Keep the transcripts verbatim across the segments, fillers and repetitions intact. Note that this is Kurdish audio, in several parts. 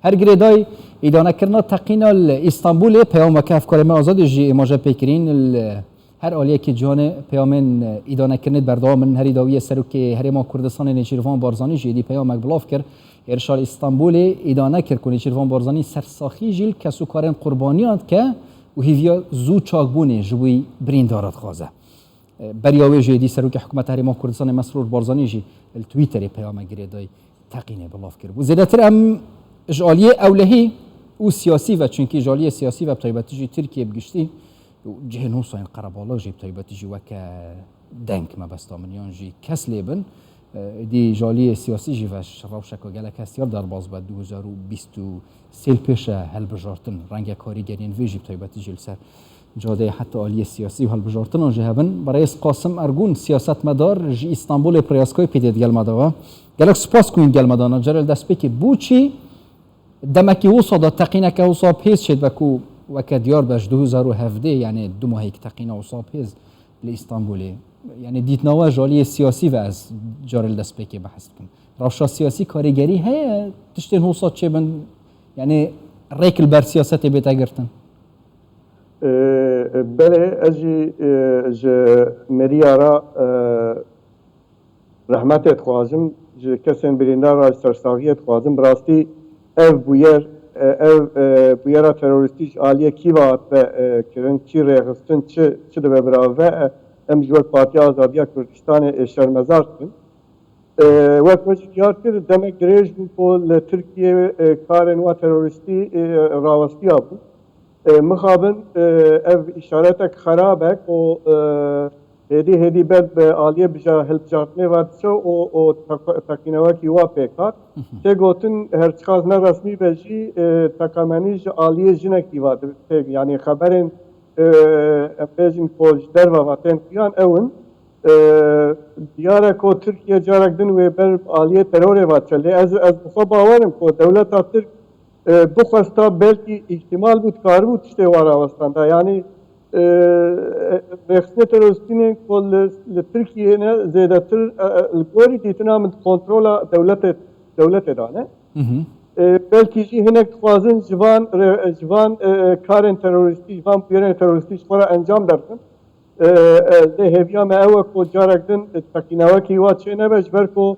Her girêdayî îdanekirina teqîna li Îstanbulê, peyameke hevkarê me Azadî jî îmaje pê kirîn. Li her aliyekî cîhanê peyamên îdanekirinê berdewam in. Herî dawiyê Serokê Herêma Kurdistanê Nêçîrvan Barzanî jî êdî peyamek belav kir. Êrişa li Îstanbulê îdane kir ku Nêçîrvan Barzanî sersaxî jî li kesûkarên qurbaniyan dike û hêviya zû çakbûnê ji wî birîndara dixwaze. Beriya wê jî êdî Serokê Hikûmeta Herêma Kurdistanê Mesrûr Barzanî jî li Twitterê peyamek girêdayî teqînê belav kiribû. Zêdetir em ji aliyê ewlehî û siyasî ve, çunkî ji aliyê siyasî ve bi taybetî jî Tirkiye bi giştî û cihên Hûsayên qerebalix jî bi taybetî jî weke deng mebesta min yan jî kes lê bin, êdî ji aliyê siyasî jî ve ji rewşeke gelek hestiyar derbas be. Du hezar û bîst û sê li pêş e hilbijartin, renge karîgeriyên vê jî bi taybetî jî li ser cadeyê heta aliyê siyasî û hilbijartinan jî hebin. Birêz Qasim Ergûn, siyasetmedar ji Îstanbulê, piryazkoyê pê tê di gel me de ve. Gelek spas ku hûn gel me de ne. Cere li destpêkê bû çî demekî wisa de teqîneke wisa bi hêz çêdibe ku weke diyar be ji du hezar û hevdeh, yani du mahê ki teqîna wisa bi hêz li Îstanbulê. Yani dîtina we ji aliyê siyasî ve ez cere li destpêkê behs dikim. Rewşa siyasî karîgerî heye tiştên wisa çêbin, yani rêk li ber siyasetê bête girtin? E, belê, ez jî, e, ji meriya re, e, rehmetê dixwazim, ji kesên birîndar re sersaxiyê dixwazim. Bi rastî ev bûyer, e, ev, e, bûyera terorîstî ji aliyê kî ve hatibe, e, kirin, kî rêxistin, çi, çi dibe birave, e, em jî wek Partiya Azadiya Kurdistanê, e, şermezar dikin. E, wek we jî diyar kir, demek dirêj bû ku li Tirkiyê, e, karên wa terorîstî, e, rawestiya bûn. E, mixabin, e, ev îşaretek xerab e ku, e, hêdî hêdî ber bi aliyê bija-, hilbijartinê ve diçe û, û teq-, teqînewekî wa pêk hat. Tê gotin her çiqas ne resmî be jî, e, teqemenî ji aliyê jinekî ve di-, pêk, yanî xeberên, e, em bêjin ku ji derve ve tên xuyan ew in. E, diyar e ku Tirkiye carek din wê ber aliyê terorê ve çe. Lê ez, ez bi xwe bawer im ku dewleta Tirk, e, bixwesta belkî îhtimal bû, dikaribû tiştê wa rawestanda. Yanî, e, rêxistinê terorîstî yên ku li, li Tirkiyê ne zêdetir, e, e, li gorî dîtina min di kontrola dewletê, dewletê de ne. E, belkî jî hinek dixwazin ji van re-, ji van, e, e, karên terorîstî, ji van bûyerên terorîstî ji xwe re encam derxin. E, e, lê hêviya me ew e ku carek din teqînewekî wa çê nebe, ji ber ku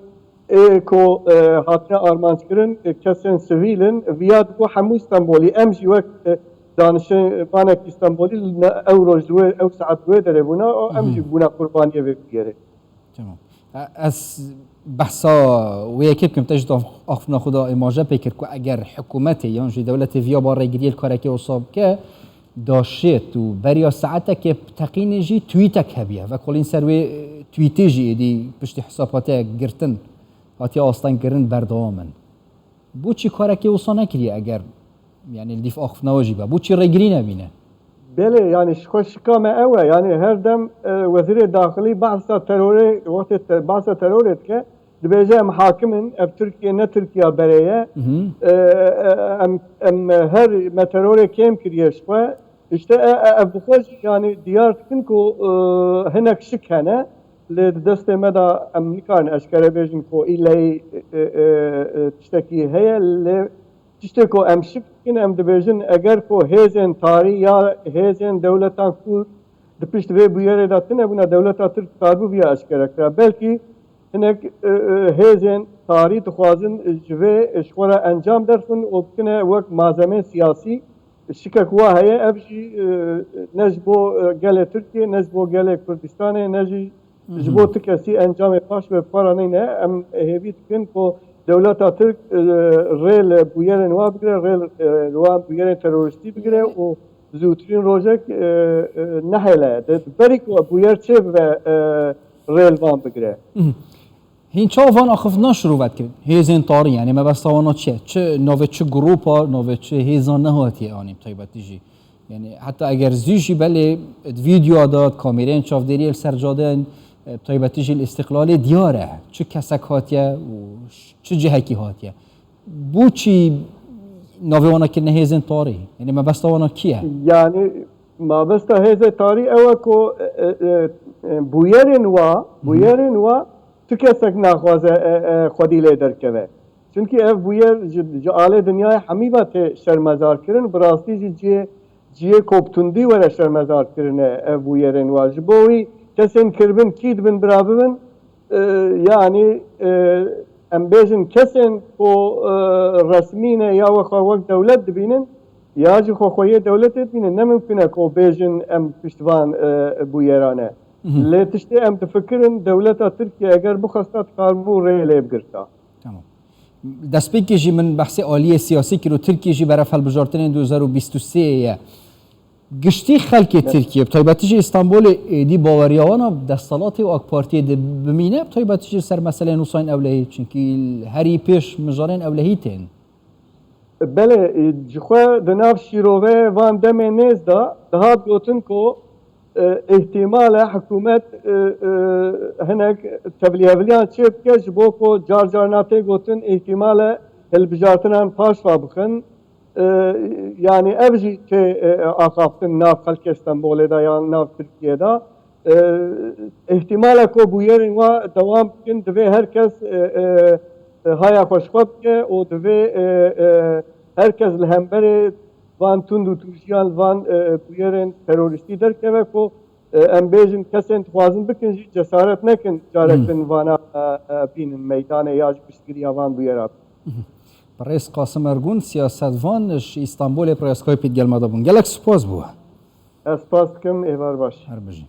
ê ku, e, hatine armanckirin, e, kesên sivîl in. Viya dibû hemû Stenbolî. Em jî wek, e, danişivanekî Stenbolî li ne-, ew roj li wê, ew saet li wê derê bûne, û em jî bûne qurbaniyê vê bûyerê. Tamam. E, ez behsa wê yekê bikim, te jî di axiftina xwe de îmaje pê kir ku eger hikûmetê yan jî dewletê viya ba rêgiriyê li karekê wisa bike, daşêt û beriya saetekê bi teqînê jî tweetek hebiye. Vekolîn ser wê, e, tweetê jî êdî piştî hesab hatiye girtin, hatiye astengkirin berdewam in. Boçî karekê wisa nekiriye eger, yani li dîf axiftina we jî be? Boçî rêgirî nebîne? Belê, yani ji xwe şika me ew e. Yani her dem, e, Wezîrê Daxilî behsa terorê, wextê te-, behsa terorê dike, dibêje em hakim in, ev Tirkiye ne Tirkiya berê ye. E, e, em, em her me terorê kêm kiriye ji xwe. İşte, e, e, ev bi xwe jî, yani diyar dikin ku, e, hinek şik hene. Lê di destê me de em nikarin eşkere bêjin ku îleyî, e, e, e, tiştekî heye. Lê tiştê ku em şik dikin, em dibêjin, eger ku hêzên tarî ya hêzên dewletan ku di pişt vê bûyerê de tune bûne, dewleta Tirk dikaribû viya eşkere kira. Belkî hinek, e, e, hêzên tarî dixwazin ji vê, e, ji xwe re encam derxin û bikine wek malzemeyên siyasî. Şikek wa heye, ev jî, e, ne ji bo, e, gelê Tirkiyê, ne ji bo gelê Kurdistanê, ne jî ji bo ti kesî encamê baş bi xwe re neyne. Em hêvî dikin ku dewleta Tirk, e, rê li bûyerên wa bigire, rê li, e, li wan bûyerên terorîstî bigire û zûtirîn rojek, e, e, nehêle. Di, di berî ku bûyer çêbibe, e, rê li van bigire. Hîn çawa van axiftina şirove dikin? Hêzên tarî, yani mebesta wana çi ye? Çi navê çi grupa, navê çi hêzan nehatiye anî bi taybetî jî? Yani heta eger zû jî belê di vîdyoa de, di kamêreyên çavdêriyê li ser cadeyan, e, bi taybetî jî li Îstiqlalê diyar e. Çi kesek hatiye û ş-, çi cihekî hatiye? Boçî navê wana kirine hêzên tarî? Yani mebesta wana kî ye? Yani mabesta hêzê tarî ew e ku, e, e, e, bûyerên wa, bûyerên wa tu kesek naxwaze, e, e, xwedî lê derkeve. Çimkî ev bûyer ji, ji alê dinyayê hemî ve tê şermezarkirin, bi rastî jî cihê, cihê ku bi tundî were şermezarkirine ev bûyerên wa. Ji bo wî kesên kiribin kî dibin bira bibin, e, yanî, e, em bêjin kesên ku, e, resmî ne ya wexwe wek dewlet dibînin, ya jî xwe xweyê dewletê dibînin, ne mimkun e ku bêjin em piştvan, e, bûyeran e. Lê tiştê em difikirin, dewleta Tirkiye eger bixwesta dikaribû rê lê bigirta. Tamam. Destpêkê jî min behsê aliyê siyasî kir û Tirkiye jî beref hilbijartinên du hezar û bîst û sê ye. Giştî xelkê Tirkiye, bi taybetî jî Îstanbulê êdî baweriya wan a bi desthilatê û AK Partiyê de bimîne, bi taybetî jî li ser meseleyên wisa yên ewlehî, çimkî herî pêş mijarên ewlehî tên. Belê, e, ji xwe di nav şîroveyê van demê nêz de dihat gotin ku, e, îhtîmal e hikûmet, e, e, hinek tevlîhevliyan çê bike, ji bo ku car carna tê gotin îhtîmal e hilbijartinan paş ve bixin. E, yanî ev jî tê, e, axaftin nav xelkê Stenbolê de yan nav Tirkiye de. E, îhtîmal e ku bûyerên wa dewam bikin, divê her kes, e, e, e, haya xwe ji xwe bike û divê, e, e, her kes li hemberê van tund û tûjiyan, li van, e, bûyerên terorîstî derkeve ku, e, em bêjin kesên dixwazin bikin jî cesaret nekin carek din vana, e, e, bînin meydanê ya ji piştgiriya van bûyera bikin. Birêz Qasim Ergun, siyasetvan ji Îstanbulê bi rêya Skypeê digel me de bûn. Gelek spas bo we. Ez spas dikim, êvar baş. Her bijî.